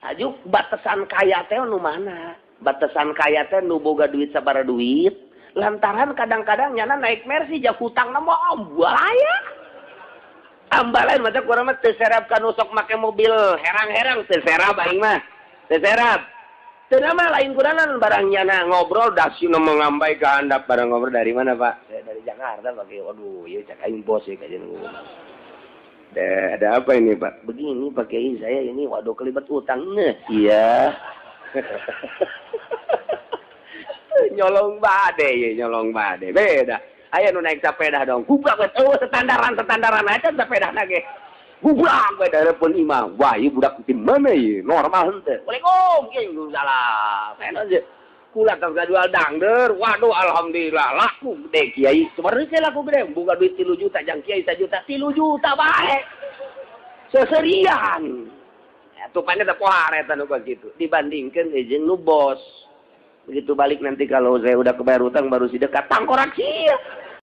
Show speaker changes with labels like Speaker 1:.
Speaker 1: Ajuk batasan kaya teh nu mana? Batasan kaya teh nu boga duit sabara duit. Lantaran kadang-kadang nyana naik Mercy jauh hutang nama ambalaya. Ambalain mata kurang mah teu serap kanu sok make mobil herang-herang, teu serap aing mah. Teu serap. Teu mah lain kuranan barang nyana ngobrol dasina mengambai ke handap barang ngobrol. "Dari mana, Pak?" "Saya dari Jakarta, Pak." "Waduh, ieu cak aing bos ya kajian." "Ada apa ini, Pak?" "Begini, Pak Kiai, saya ini waduh kelibat utang." Nah, iya. Nyolong bade ya, nyolong bade. Beda. Aya nu naik sepeda dong. Gubrak we, oh standaran standaran aja sepeda ge. Gubrak we dari pun imam. Wah, ieu budak di mana ieu? Normal henteu. Waalaikum, kiai salam. Enak aja. Kula tas jual dangder, waduh alhamdulillah laku gede, Kiai. Sebenarnya laku gede, buka duit 3 juta, jang Kiai 1 juta, 3 juta bae. Seserian. Ya, tupanya teh pohar eta nu gitu. Dibandingkan jeung nu bos. Begitu balik nanti kalau saya udah kebayar utang baru si dekat tangkorak sia.